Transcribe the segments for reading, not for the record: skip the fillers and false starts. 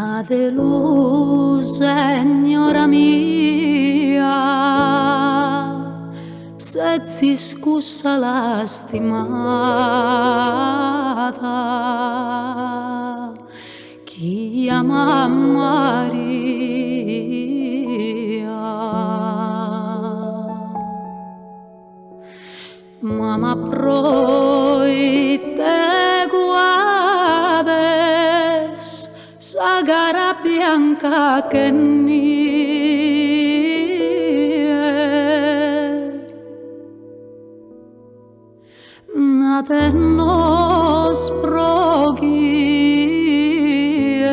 Nadelu, segnora mia, sezis cussa lastimada chi amat Maria. Mama proite cuades sa cara bianca che nie? Nadenos pro chie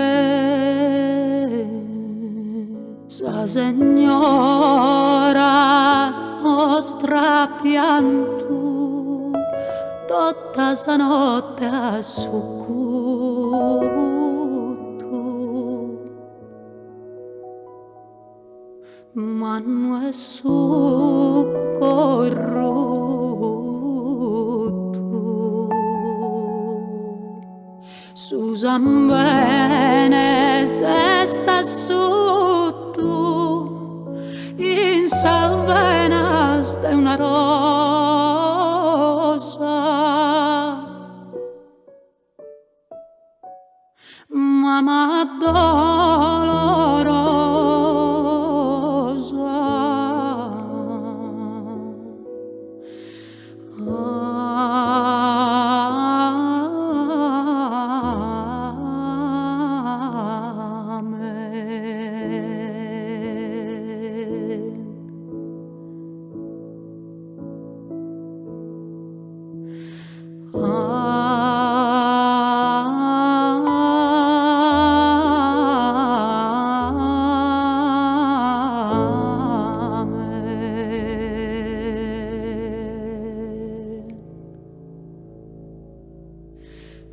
sa Segnora nostra at piantu tota sa notte a sucuttu. Mannu est su corrutu. Su sambene s'est assutu in sas venas de una rosa. Mama dolorosa.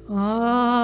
Amen.